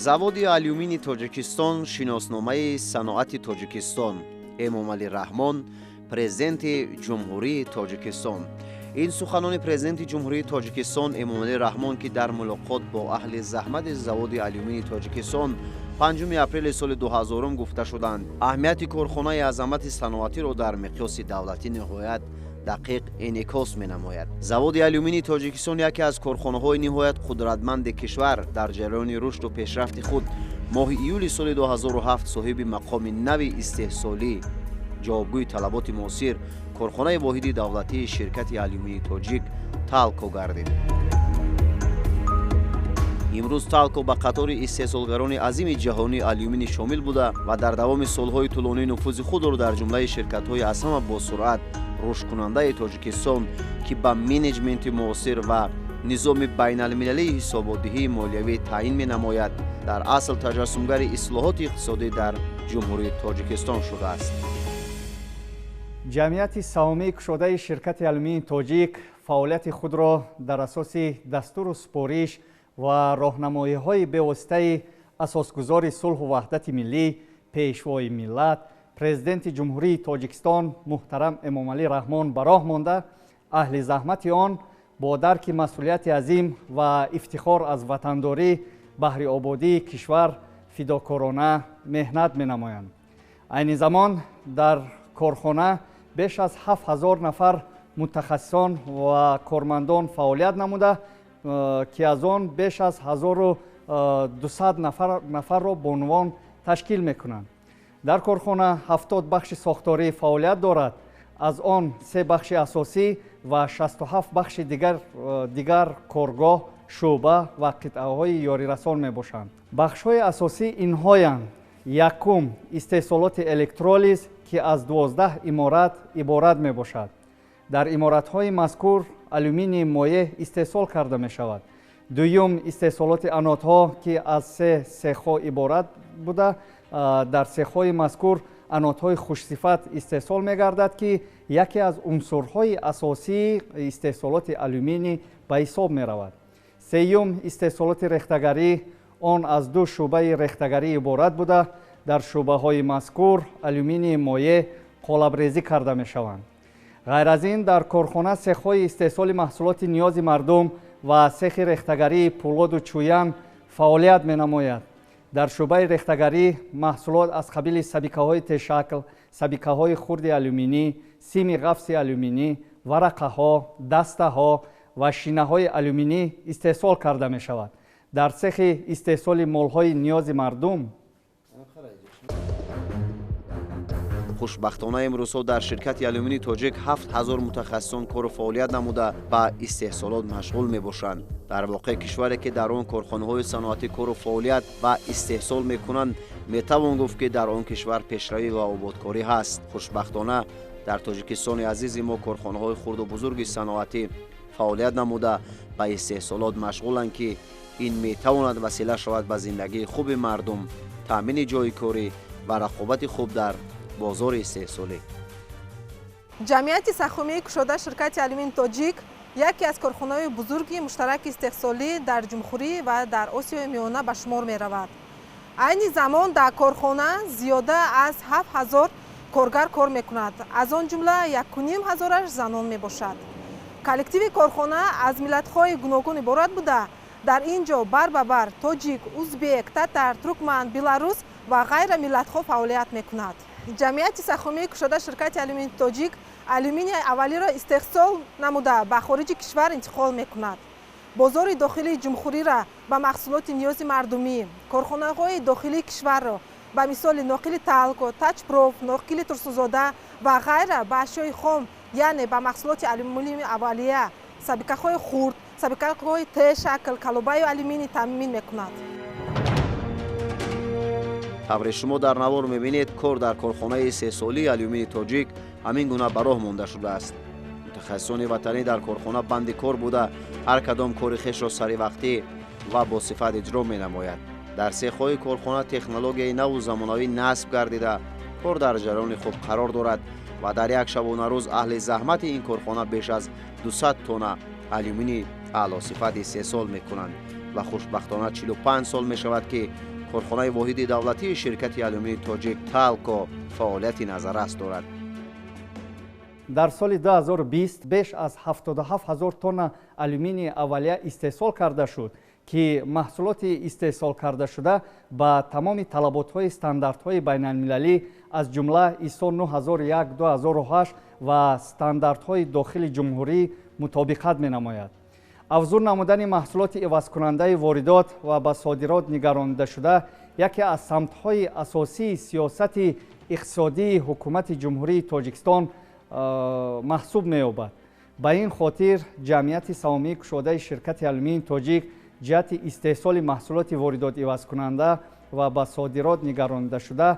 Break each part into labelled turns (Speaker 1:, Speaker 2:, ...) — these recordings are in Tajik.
Speaker 1: Заводи алюмини Тоҷикистон шиносномаи саноати Тоҷикистон. Эмомалӣ Раҳмон, президенти Ҷумҳурии Тоҷикистон. Ин суханони президенти Ҷумҳурии Тоҷикистон Эмомалӣ Раҳмон, ки дар мулоқот бо аҳли заҳмати заводи алюмини Тоҷикистон 5 апрели соли 2000 гуфта шуданд, аҳамияти корхонаи азамати саноатиро дар миқёси давлатӣ ниҳоят дақиқ инъикос менамояд. Заводи алюмини Тоҷикистон яке аз корхонаҳои ниҳоят қудратманди кишвар дар ҷараёни рушду пешрафти худ моҳи июли соли 2007 соҳиби мақоми нави истеҳсолӣ, ҷавобгӯи талаботи муосир корхонаи воҳиди давлатии ширкати алюмини тоҷик Талко гардид. Имрӯз Талко ба қатори истеҳсолгарони азими ҷаҳонии алюминӣ шомил буда ва дар давоми солҳои тӯлонӣ нуфузи худро дар ҷумлаи ширкатҳои аз ҳама босуръат рушдкунандаи Тоҷикистон, ки ба менеҷменти муосир ва низоми байналмилалии ҳисоботдиҳии молиявӣ таъин менамояд, дар асл таҷассумгари ислоҳоти иқтисодӣ дар Ҷумҳурии Тоҷикистон шудааст.
Speaker 2: Ҷамъияти саҳомии кушодаи ширкати алюминии тоҷик фаъолияти худро дар асоси дастуру супориш ва роҳнамоиҳои бевоситаи асосгузори сулҳу ваҳдати миллӣ, пешвои миллат, президенти Ҷумҳурии Тоҷикистон муҳтарам Эмомалӣ Раҳмон ба роҳ монда, аҳли заҳмати он бо дарки масъулияти азим ва ифтихор аз ватандорӣ баҳри ободии кишвар фидокорона меҳнат менамоянд. Айни замон дар корхона беш аз 7000 нафар мутахассисон ва кормандон фаъолият намуда, ки аз он беш аз 1200 нафарро бонувон ташкил мекунанд. Дар корхона 70 бахши сохторӣ фаъолият дорад, аз он 3 бахши асосӣ ва 67 бахши дигар коргоҳ, шӯъба ва қитъаҳои ёрирасон мебошанд. Бахшҳои асосӣ инҳоянд: якум, истеҳсолоти электролиз, ки аз 12 иморат иборат мебошад. Дар иморатҳои мазкур алюминии моеъ истеҳсол карда мешавад. Дуюм, истеҳсолоти анодҳо, ки аз 3 сехҳо иборат буда, дар сехҳои мазкур анодҳои хушсифат истеҳсол мегардад, ки яке аз унсурҳои асосии истеҳсолоти алюминӣ ба ҳисоб меравад. Сеюм, истеҳсолоти рехтагарӣ, он аз 2 шӯъбаи рехтагарӣ иборат буда, дар шӯъбаҳои мазкур алюминии моеъ қолабрезӣ карда мешаванд. Ғайр аз ин, дар корхона сехҳои истеҳсоли маҳсулоти ниёзи мардум ва сехи рехтагарии пӯлоду чӯян фаъолият менамояд. Дар шӯъбаи рехтагарӣ маҳсулот аз қабили сабикаҳои тешакл, сабикаҳои хурди алюминӣ, сими ғафси алюминӣ, варақаҳо, дастаҳо ва шинаҳои алюминӣ истеҳсол карда мешавад. Дар цехи истеҳсоли молҳои ниёзи мардум
Speaker 1: Хушбахтона, имрӯзҳо дар ширкати алюмини тоҷик 7000 мутахассисон кору фаъолият намуда, ба истеҳсолот машғул мебошанд. Дар воқеъ, кишваре, ки дар он корхонаҳои саноатӣ кору фаъолият ва истеҳсол мекунанд, метавон гуфт, ки дар он кишвар пешравӣ ва ободкорӣ ҳаст. Хушбахтона, дар Тоҷикистони азизи мо корхонаҳои хурду бузурги саноатӣ фаъолият намуда, ба истеҳсолот машғуланд, ки ин метавонад васила шавад ба зиндагии хуби мардум, таъмини ҷойи корӣ ва рақобати хуб дар бозори истеҳсолӣ.
Speaker 3: Ҷамъияти саҳомии кушода ширкати алюмини тоҷик яке аз корхонаҳои бузурги муштараки истеҳсолӣ дар ҷумҳурӣ ва дар Осиёи Миёна ба шумор меравад. Айни замон дар корхона зиёда аз 7000 коргар кор мекунад, аз он ҷумла 1500-аш занон мебошад. Коллективи корхона аз миллатҳои гуногун иборат буда, дар ин ҷо бар ба бар тоҷик, узбек, татар, туркман, беларус ва ғайра миллатҳо фаъолият мекунад. Ҷамъияти саҳомии кушода ширкати алюмини тоҷик алюминии аввалиро истеҳсол намуда, ба хориҷи кишвар интиқол мекунад. Бозори дохилии ҷумҳуриро ба маҳсулоти ниёзи мардумӣ, корхонаҳои дохилии кишварро ба мисоли ноқили Талко, Тачпроф, ноқили Турсунзода ва ғайра ба ашёи хом, яъне ба маҳсулоти алюминии аввалия, сабикаҳои хурд, сабикаҳои Т-шакл, калобаи алюминӣ таъмин мекунад.
Speaker 1: Тавре шумо дар навор мебинед, кор дар корхонаи истеҳсолии алюмини тоҷик ҳамин гуна ба роҳ монда шудааст. Мутахассисони ватанӣ дар корхона банди кор буда, ҳар кадом кори хешро саривақтӣ ва бо сифат иҷро менамояд. Дар сехҳои корхона технологияи наву замонавӣ насб гардида, кор дар ҷараёни хуб қарор дорад ва дар як шабонарӯз аҳли заҳмати ин корхона беш аз 200 тонна алюмини аълосифат истеҳсол мекунанд ва хушбахтона 45 сол мешавад, ки Корхонаи воҳиди давлатии ширкати алюминии тоҷик Талко фаъолияти назаррас дорад.
Speaker 2: Дар соли 2020 беш аз 77 ҳазор тонна алюминии аввалия истеҳсол карда шуд, ки маҳсулоти истеҳсол кардашуда ба тамоми талаботҳои стандартҳои байналмилалӣ, аз ҷумла ISO 9001:2008 ва стандартҳои дохили ҷумҳурӣ мутобиқат менамояд. Афзун намудани маҳсулоти ивазкунандаи воридот ва ба содирот нигаронидашуда яке аз самтҳои асосии сиёсати иқтисодии ҳукумати Ҷумҳурии Тоҷикистон маҳсуб меёбад. Ба ин хотир ҷамъияти саҳомии кушодаи ширкати алюминии тоҷик ҷиҳати истеҳсоли маҳсулоти воридот ивазкунанда ва ба содирот нигаронидашуда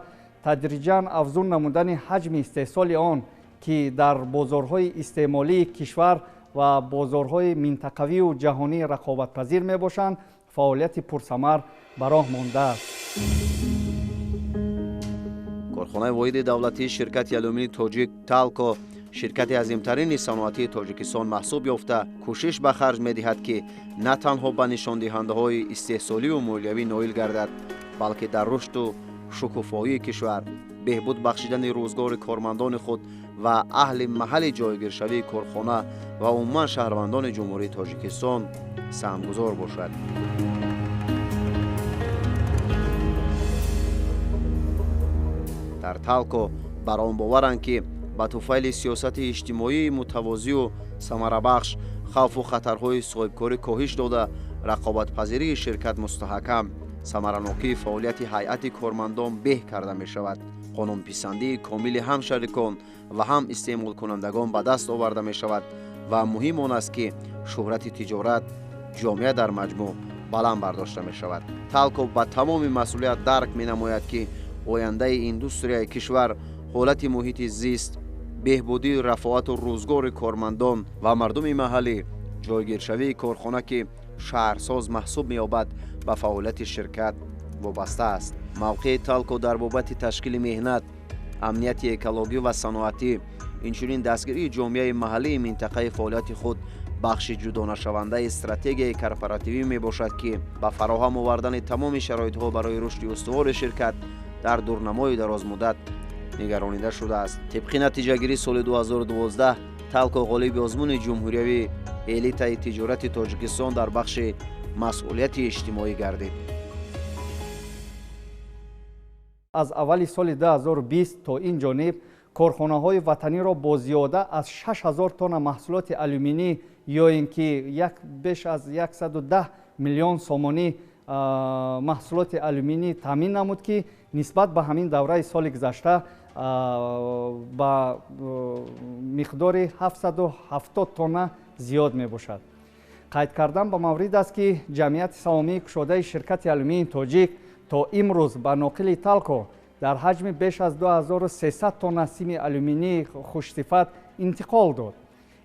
Speaker 2: тадриҷан афзун намудани ҳаҷми истеҳсоли он, ки дар бозорҳои истеъмолии кишвар ва бозорҳои минтақавию ҷаҳонӣ рақобатпазир мебошанд, фаъолияти пурсамар ба роҳ мондааст.
Speaker 1: Корхонаи воҳиди давлатии ширкати алюминии тоҷик Талко ширкати азимтарини саноатии Тоҷикистон маҳсуб ёфта, кӯшиш ба харҷ медиҳад, ки на танҳо ба нишондиҳандаҳои истеҳсолию молиявӣ ноил гардад, балки дар рушду шукуфоии кишвар, беҳбуд бахшидани рӯзгори кормандони худ ва аҳли маҳалли ҷойгиршавии корхона ва умуман шаҳрвандони Ҷумҳурии Тоҷикистон саҳмгузор бошад. Дар Талко бар он боваранд, ки ба туфайли сиёсати иҷтимоии мутавозию самарабахш хавфу хатарҳои соҳибкорӣ коҳиш дода, рақобатпазирии ширкат мустаҳкам, самаранокии фаъолияти ҳайати кормандон беҳ карда мешавад, қонунписандии комили ҳам шарикон ва ҳам истеъмолкунандагон ба даст оварда мешавад ва муҳим он аст, ки шӯҳрати тиҷорат ҷомеа дар маҷмӯъ баланд бардошта мешавад. Талко ба тамоми масъулият дарк менамояд, ки ояндаи индустрияи кишвар, ҳолати муҳити зист, беҳбудии рафоату рӯзгори кормандон ва мардуми маҳаллӣ, ҷойгиршавии корхона, ки шаҳрсоз маҳсуб меёбад, ба фаъолияти ширкат вобаста аст. Мавқеи Талко дар бобати ташкили меҳнат, амнияти экологӣ ва саноатӣ, инчунин дастгирии ҷомеаи маҳаллии минтақаи фаъолияти худ бахши ҷудонашавандаи стратегияи корпоративӣ мебошад, ки ба фароҳам овардани тамоми шароитҳо барои рушди устувори ширкат дар дурнамои дарозмуддат нигаронида шудааст. Тибқи натиҷагирии соли 2012 Талко ғолиби озмуни ҷумҳуриявии элитаи тиҷорати Тоҷикистон дар бахши масъулияти иҷтимоӣ гардид.
Speaker 2: Аз аввали соли 2020 то ин ҷониб корхонаҳои ватаниро бо зиёда аз 6000 тонна маҳсулоти алюминӣ ё ин ки беш аз 110 миллион сомонӣ маҳсулоти алюминӣ таъмин намуд, ки нисбат ба ҳамин давраи соли гузашта ба миқдори 770 тонна зиёд мебошад. Қайд кардан ба маврид аст, ки ҷамъияти саҳомии кушодаи ширкати алюминии тоҷик то имрӯз ба ноқили Талко дар ҳаҷми беш аз 2300 тонна сими алюминии хушсифат интиқол дод.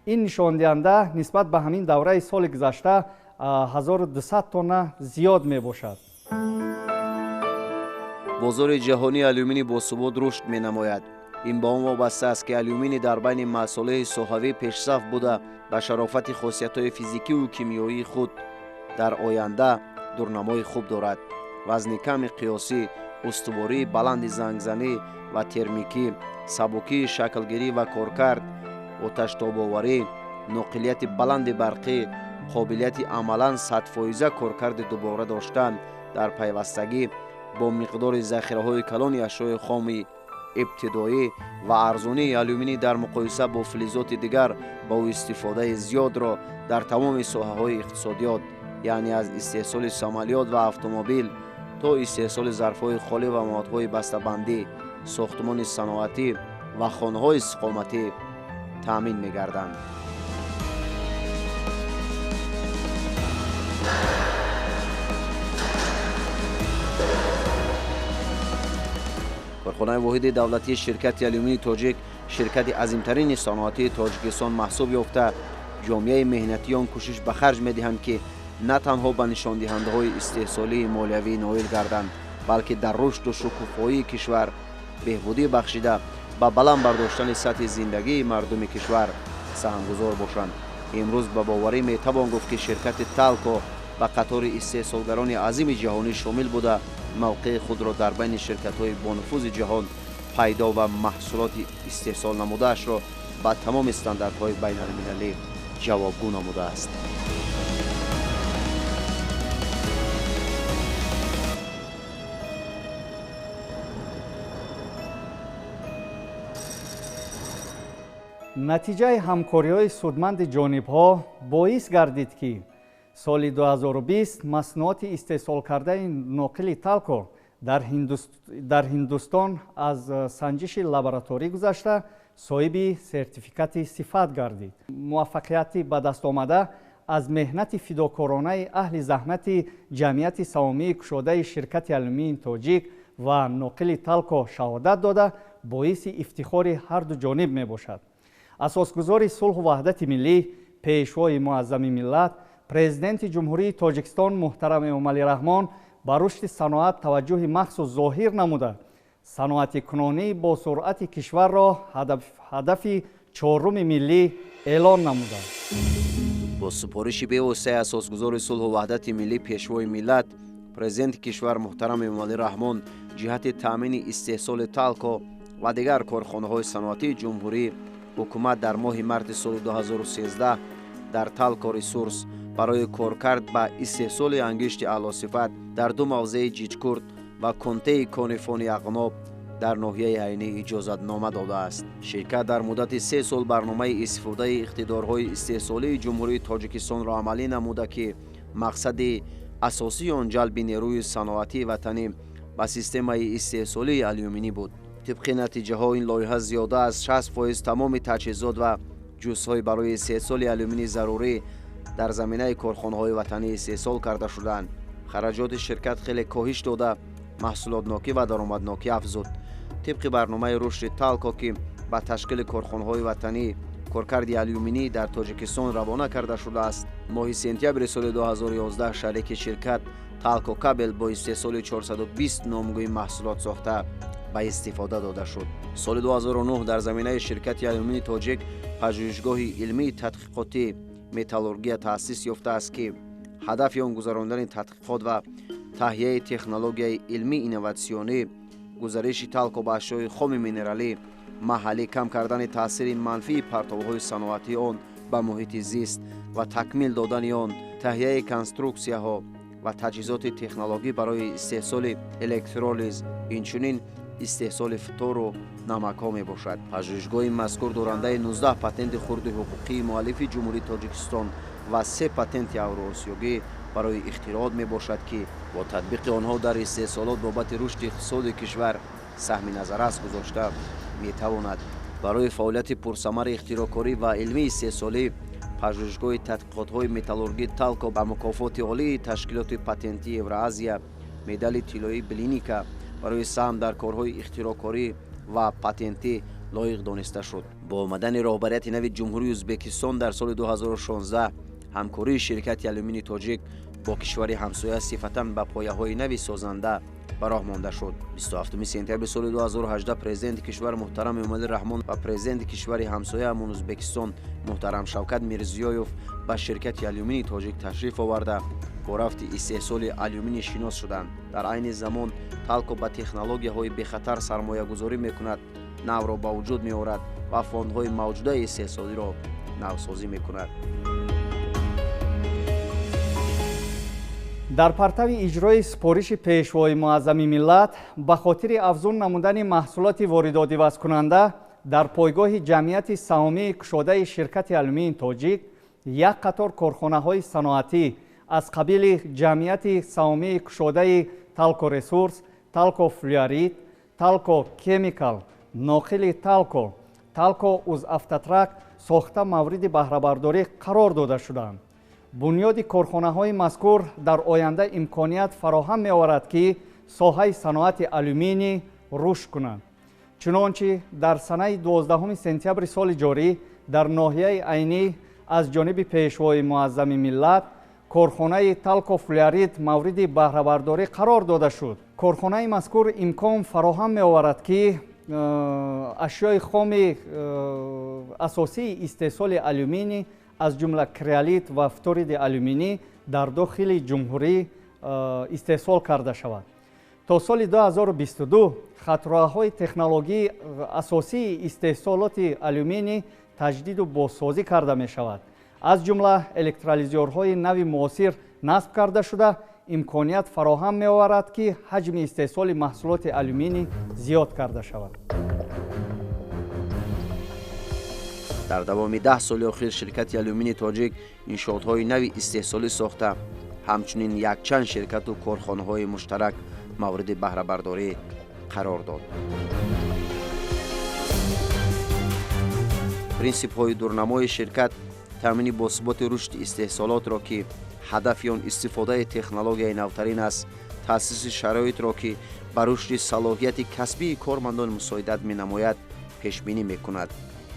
Speaker 2: Ин нишондиҳанда нисбат ба ҳамин давраи соли гузашта 1200 тонна зиёд мебошад.
Speaker 1: Бозори ҷаҳонии алюминий бо субот рушд менамояд. Ин ба он вобаста аст, ки алюминий дар байни масолеҳи соҳавӣ пешсаф буда, ба шарофати хосиятҳои физикиву кимиёии худ дар оянда дурнамои хуб дорад. Вазни ками қиёсӣ, устувории баланди зангзанӣ ва термикӣ, сабукии шаклгирӣ ва коркард, оташтобоварӣ, ноқилияти баланди барқӣ, қобилияти амалан 100% коркарди дубора доштан дар пайвастагӣ бо миқдори захираҳои калони ашёи хоми ибтидоӣ ва арзонии алюминий дар муқоиса бо филизоти дигар ба ӯ истифодаи зиёдро дар тамоми соҳаҳои иқтисодиёт, яъне аз истеҳсоли самолёт ва автомобил то истеҳсоли зарфҳои холӣ ва маводҳои бастабандӣ, сохтмони саноатӣ ва хонаҳои истиқоматӣ таъмин мегарданд. Корхонаи воҳиди давлатии ширкати алюминии тоҷик ширкати азимтарини саноатии Тоҷикистон маҳсуб ёфта, ҷомеаи меҳнатиён кӯшиш ба харҷ медиҳанд, ки на танҳо ба нишондиҳандаҳои истеҳсолии молиявӣ ноил гарданд, балки дар рушду шукуфоии кишвар беҳбудӣ бахшида, ба баланд бардоштани сатҳи зиндагии мардуми кишвар саҳмгузор бошанд. Имрӯз ба боварӣ метавон гуфт, ки ширкати Талко Ба қатори истеҳсолгарони азими ҷаҳонӣ шомил буда, мавқеи худро дар байни ширкатҳои бонуфузи ҷаҳон пайдо ва маҳсулоти истеҳсол намудаашро ба тамоми стандартҳои байналмилалӣ ҷавобгӯ намудааст.
Speaker 2: Натиҷаи ҳамкориҳои судманди ҷонибҳо боис гардид, ки соли 2020 маснуоти истеҳсолкардаи ноқили Талко дар Ҳиндустон аз санҷиши лабораторӣ гузашта, соҳиби сертификати сифат гардид. Муваффақияти ба даст омада аз меҳнати фидокоронаи аҳли заҳмати ҷамъияти саҳомии кушодаи ширкати Алюминии Тоҷик ва ноқили Талко шаҳодат дода, боиси ифтихори ҳарду ҷониб мебошад. Асосгузори сулҳу ваҳдати миллӣ, Пешвои муаззами миллат, Президенти Ҷумҳурии Тоҷикистон муҳтарам Эмомалӣ Раҳмон ба рушди саноат таваҷҷӯҳи махсус зоҳир намуда, саноатикунонии бо суръати кишварро ҳадафи чоруми миллӣ эълон намуданд.
Speaker 1: Бо супориши бевоситаи асосгузори сулҳу ваҳдати миллӣ, Пешвои миллат, Президенти кишвар муҳтарам Эмомалӣ Раҳмон ҷиҳати таъмини истеҳсоли Талко ва дигар корхонаҳои саноатии ҷумҳурӣ, ҳукумат дар моҳи марти соли 2013 дар Талко Ресурс барои коркард ба истеҳсоли ангишти аълосифат дар ду мавзеи Ҷиҷкурт ва Контеи Конифони Ағноб дар ноҳияи Айнӣ иҷозатнома додааст. Ширкат дар муддати 3 сол барномаи истифодаи иқтидорҳои истеҳсолии Ҷумҳурии Тоҷикистонро амалӣ намуда, ки мақсади асосии он ҷалби нерӯи саноатии ватанӣ ба системаи истеҳсолии алюминӣ буд. Тибқи натиҷаҳо, ин лоиҳа зиёда аз 60% тамоми таҷҳизот ва ҷузъҳои барои истеҳсоли алюминӣ зарурӣ дар заминаи корхонаҳои ватанӣ истеҳсол карда шуданд. Хараҷоти ширкат хеле коҳиш дода, маҳсулотнокӣ ва даромаднокӣ афзуд. Тибқи барномаи рушди Талко, ки ба ташкили корхонаҳои ватанӣ коркарди алюминӣ дар Тоҷикистон равона карда шудааст, моҳи сентябри соли 2011 шарики ширкат Талко Кабел бо истеҳсоли 420 номгӯи маҳсулот сохта ба истифода дода шуд. Соли 2009 дар заминаи ширкати Алюмини Тоҷик пажӯҳишгоҳи илмии тадқиқотӣ металлургия таъсис ёфтааст, ки ҳадафи он гузарондани тадқиқот ва таҳияи технологияи илмии инноватсионӣ, гузариши Талко ба ашёи хоми минералӣ маҳаллӣ, кам кардани таъсири манфии партовҳои саноатии он ба муҳити зист ва такмил додани он, таҳияи конструксияҳо ва таҷҳизоти технологӣ барои истеҳсоли электролиз, инчунин истеҳсоли фтору намакҳо мебошад. Пажӯҳишгоҳи мазкур дорандаи 19 патенти хурди ҳуқуқии муаллифи Ҷумҳурии Тоҷикистон ва 3 патенти авроосиёгӣ барои ихтироот мебошад, ки бо татбиқи онҳо дар истеҳсолот бобати рушди иқтисоди кишвар саҳми назаррас гузошта метавонад. Барои фаъолияти пурсамари ихтироъкорӣ ва илмии истеҳсолӣ пажӯҳишгоҳи тадқиқотҳои металлургии Талко ба мукофоти олии ташкилоти патентии Евроазия, медали тиллоии Блиника барои саҳм дар корҳои ихтироъкорӣ ва патентӣ лоиқ дониста шуд. Бо омадани роҳбарияти нави Ҷумҳурии Ӯзбекистон дар соли 2016 ҳамкории ширкати Алюмини Тоҷик бо кишвари ҳамсоя сифатан ба пояҳои нави созанда ба роҳ монда шуд. 27 сентябри соли 2018 президенти кишвар муҳтарам Эмомалӣ Раҳмон ва президенти кишвари ҳамсояамон Ӯзбекистон муҳтарам Шавкат Мирзиёев ба ширкати Алюмини Тоҷик ташриф оварда, бо рафти истеҳсоли алюминӣ шинос шуданд. Дар айни замон Талко ба технологияҳои бехатар сармоягузорӣ мекунад, навро ба вуҷуд меорад ва фондҳои мавҷудаи истеҳсолиро навсозӣ мекунад.
Speaker 2: Дар партави иҷрои супориши Пешвои муаззами миллат ба хотири афзун намудани маҳсулоти воридотивазкунанда дар пойгоҳи ҷамъияти саҳомии кушодаи ширкати Алюминии Тоҷик як қатор корхонаҳои саноатӣ аз қабили ҷамъияти саҳомии кушодаи Талко Ресурс, Талко Флюорит, Талко Кемикал, ноқили Талко, Талко Узавтотрак сохта мавриди баҳрабардорӣ қарор дода шуданд. Бунёди корхонаҳои мазкур дар оянда имконият фароҳам меоварад, ки соҳаи саноати алюминӣ рушд кунад. Чунончи дар санаи 12 сентябри соли ҷорӣ дар ноҳияи Айнӣ аз ҷониби Пешвои муаззами миллат корхонаи Талко Флюорит мавриди баҳрабардорӣ қарор дода шуд. Корхонаи мазкур имкон фароҳам меоварад, ки ашёи хоми асосии истеҳсоли алюминӣ аз ҷумла криолит ва фториди алюминӣ дар дохили ҷумҳурӣ истеҳсол карда шавад. То соли 2022 хатроаҳои технологии асосии истеҳсолоти алюминӣ таҷдиду бозсозӣ карда мешавад. Аз ҷумла электролизёрҳои нави муосир насб карда шуда, имконият фароҳам меоварад, ки ҳаҷми истеҳсоли маҳсулоти алюминӣ зиёд карда шавад.
Speaker 1: Дар давоми 10 соли охир ширкати алюмини тоҷик иншоотҳои нави истеҳсолӣ сохта, ҳамчунин якчанд ширкату корхонаҳои муштарак мавриди баҳрабардорӣ қарор дод. Принсипҳои дурнамои ширкат таъмини босуботи рушди истеҳсолотро, ки ҳадафи он истифодаи технологияи навтарин аст, таъсиси шароитро, ки ба рушди салоҳияти касбии кормандон мусоидат менамояд, пешбинӣ мекунад.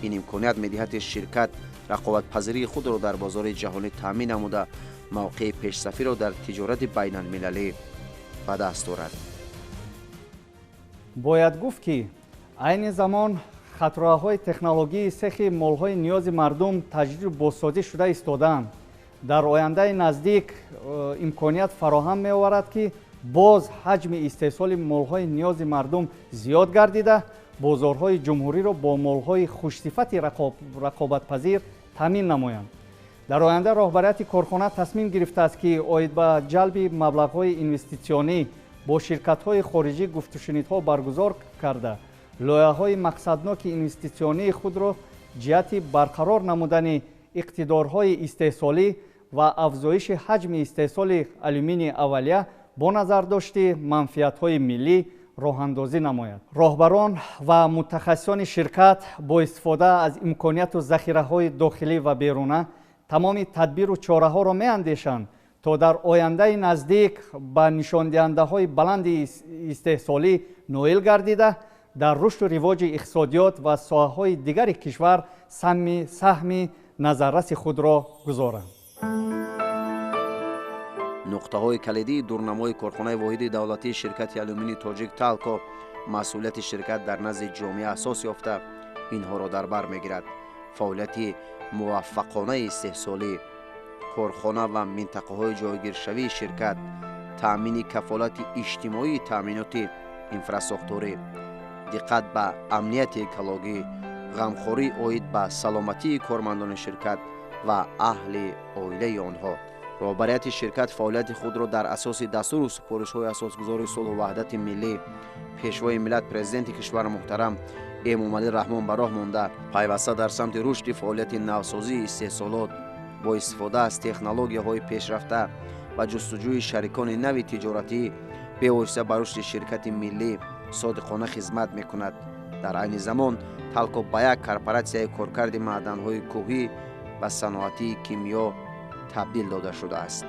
Speaker 1: Ин имконият медиҳад, ки ширкат рақобатпазирии худро дар бозори ҷаҳонӣ таъмин намуда, мавқеи пешсафиро дар тиҷорати байналмилалӣ ба даст орад.
Speaker 2: Бояд гуфт, ки айни замон хатроаҳои технологии сехи молҳои ниёзи мардум таҷдиду бозсозӣ шуда истодаанд. Дар ояндаи наздик имконият фароҳам меоварад, ки боз ҳаҷми истеҳсоли молҳои ниёзи мардум зиёд гардида, бозорҳои ҷумҳуриро бо молҳои хушсифати рақобатпазир таъмин намоянд. Дар оянда роҳбарияти корхона тасмим гирифтааст, ки оид ба ҷалби маблағҳои инвеститсионӣ бо ширкатҳои хориҷӣ гуфтушунидҳо баргузор карда, лоиҳаҳои мақсадноки инвеститсионии худро ҷиҳати барқарор намудани иқтидорҳои истеҳсолӣ ва афзоиши ҳаҷми истеҳсоли алюминии аввалия бо назардошти манфиатҳои миллӣ роҳандозӣ намояд. Роҳбарон ва мутахассисони ширкат бо истифода аз имконияту захираҳои дохилӣ ва беруна тамоми тадбиру чораҳоро меандешанд, то дар ояндаи наздик ба нишондиҳандаҳои баланди истеҳсолӣ ноил гардида, дар рушду ривоҷи иқтисодиёт ва соҳаҳои дигари кишвар саҳми назарраси худро гузоранд.
Speaker 1: Нуқтаҳои калидии дурнамои корхонаи воҳиди давлатии ширкати алюмини тоҷик Талко масъулияти ширкат дар назди ҷомеа асос ёфта, инҳоро дар бар мегирад: фаъолияти муваффақонаи истеҳсолӣ, корхона ва минтақаҳои ҷойгиршавии ширкат, таъмини кафолати иҷтимоии таъминоти инфрасохторӣ, диққат ба амнияти экологӣ, ғамхорӣ оид ба саломатии кормандони ширкат ва аҳли оилаи онҳо. Роҳбарияти ширкат фаъолияти худро дар асоси дастуру супоришҳои асосгузори сулҳу ваҳдати миллӣ, пешвои миллат, президенти кишвар муҳтарам Эмомалӣ Раҳмон ба роҳ монда, пайваста дар самти рушди фаъолияти навсозии истеҳсолот бо истифода аз технологияҳои пешрафта ва ҷустуҷӯи шарикони нави тиҷоратӣ бевосита ба рушди ширкати миллӣ содиқона хизмат мекунад. Дар айни замон Талко ба як корпоратсияи коркарди маъданҳои кӯҳӣ ва саноатии кимиё табдил дода шудааст.